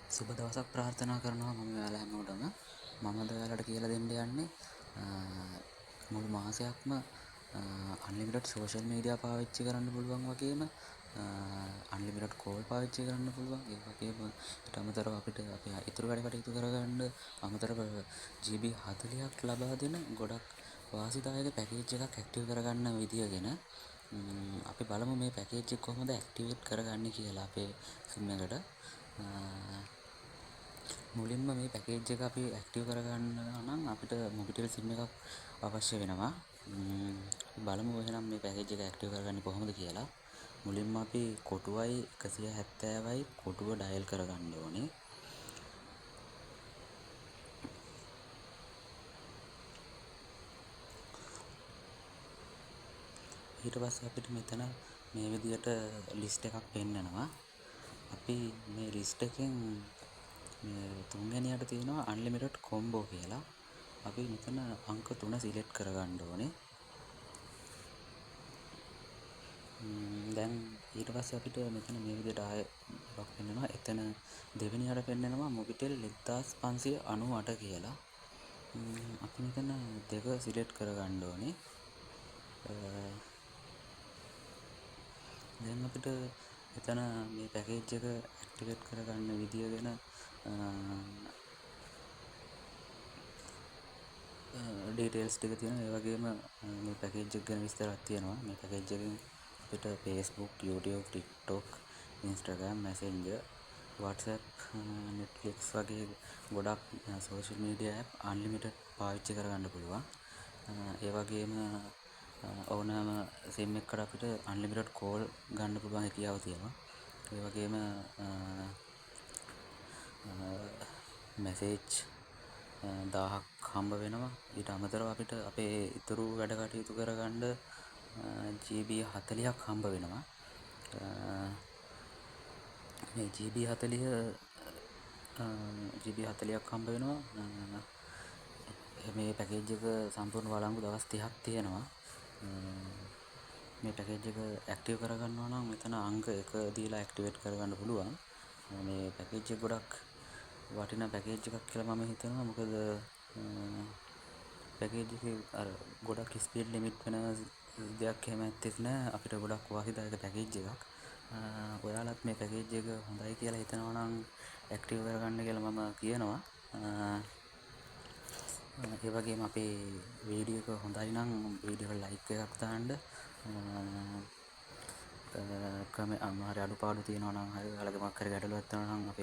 සුබ දවසක් ප්‍රාර්ථනා කරනවා මම ඔයාලා හැමෝටම. මම අද ඔයාලට කියලා දෙන්න යන්නේ මුළු මාසයක්ම අන්ලිමිටඩ් සෝෂල් මීඩියා පාවිච්චි කරන්න පුළුවන් වගේම අන්ලිමිටඩ් කෝල් පාවිච්චි කරන්න පුළුවන්. ඒ වගේම ඊට අමතරව අපිට අපේ ඉතුරු වැඩ කටයුතු කරගන්න අමතරව GB 40ක් ලබා දෙන ගොඩක් වාසිදායක පැකේජ් එකක් ඇක්ටිව් කරගන්න විදිය ගැන. අපි බලමු මේ පැකේජ් එක කොහොමද ඇක්ටිවේට් කරගන්නේ කියලා අපේ සිම් එකට. මුලින්ම මේ පැකේජ් එක අපි ඇක්ටිව් කරගන්න නම් අපිට මොබිටෙල් සිම් එකක් අවශ්‍ය වෙනවා. බලමු එහෙනම් මේ පැකේජ් එක ඇක්ටිව් කරගන්නේ කොහොමද කියලා. මුලින්ම අපි කොටුවයි 170යි කොටුව ඩයල් කරගන්න ඕනේ. ඊට පස්සේ අපිට මෙතන මේ විදියට ලිස්ට් එකක් පෙන්නනවා. අපි මේ ලිස්ට් එකෙන් මේ තුන්වෙනියට තියෙනවා අන්ලිමිටඩ් කොම්බෝ කියලා. අපි මෙතන අංක 3 සිලෙක්ට් කරගන්න ඕනේ. දැන් ඊට පස්සේ අපිට මෙතන මේ විදියට ආයෙ එකක් පෙන්නනවා. එතන දෙවෙනියට පෙන්නනවා මොබිටෙල් 1598 කියලා. අපි මෙතන දෙක සිලෙක්ට් කරගන්න ඕනේ. දැන් අපිට එතන මේ පැකේජ් එක ඇක්ටිවේට් කරගන්න විදිය ගැන ඩීටේල්ස් ටික තියෙනවා. ඒ වගේම මේ පැකේජ් එක ගැන විස්තරයක් තියෙනවා. මේ පැකේජ් එකෙන් අපිට Facebook, YouTube, TikTok, Instagram, Messenger, WhatsApp, Netflix වගේ ගොඩක් සෝෂල් මීඩියා ඇප් අන්ලිමිටඩ් පාවිච්චි කරගන්න පුළුවන්. ඒ වගේම ඕනෑම සිම් එකකට අපිට අන්ලිමිටඩ් කෝල් ගන්න පුළුවන් හැකියාව තියෙනවා. ඒ වගේම මැසේජ් 1000ක් හම්බ වෙනවා. ඊට අමතරව අපිට අපේ ඉතුරු වැඩ කටයුතු කරගන්න GB 40ක් හම්බ වෙනවා. මේ GB 40 GB 40ක් හම්බ වෙනවා. මේ පැකේජ් එක සම්පූර්ණ වළංගු දවස් 30ක් තියෙනවා. මේ පැකේජ් එක ඇක්ටිව් කරගන්නවා නම් මෙතන අංක 1 දීලා ඇක්ටිවේට් කරගන්න පුළුවන්. මේ පැකේජ් එක ගොඩක් වටිනා පැකේජ් එකක් කියලා මම හිතනවා. මොකද පැකේජ් එකේ අර ගොඩක් ස්පීඩ් ලිමිට් වෙන දෙයක් එහෙම ඇත්තෙත් නෑ. අපිට ගොඩක් වාසිදායක පැකේජ් එකක්. ඔයාලත් මේ පැකේජ් එක හොඳයි කියලා හිතනවා නම් ඇක්ටිව් කරගන්න කියලා මම කියනවා. ඒ වගේම අපේ වීඩියෝ එක හොඳයි නම් වීඩියෝ එකට ලයික් එකක් දාන්න. කමෙන්ට් හරි අඩුපාඩු තියෙනවා නම් හරි ඔයාලගේ මොකක් හරි ගැටලුවක් තියෙනවා නම් අපේ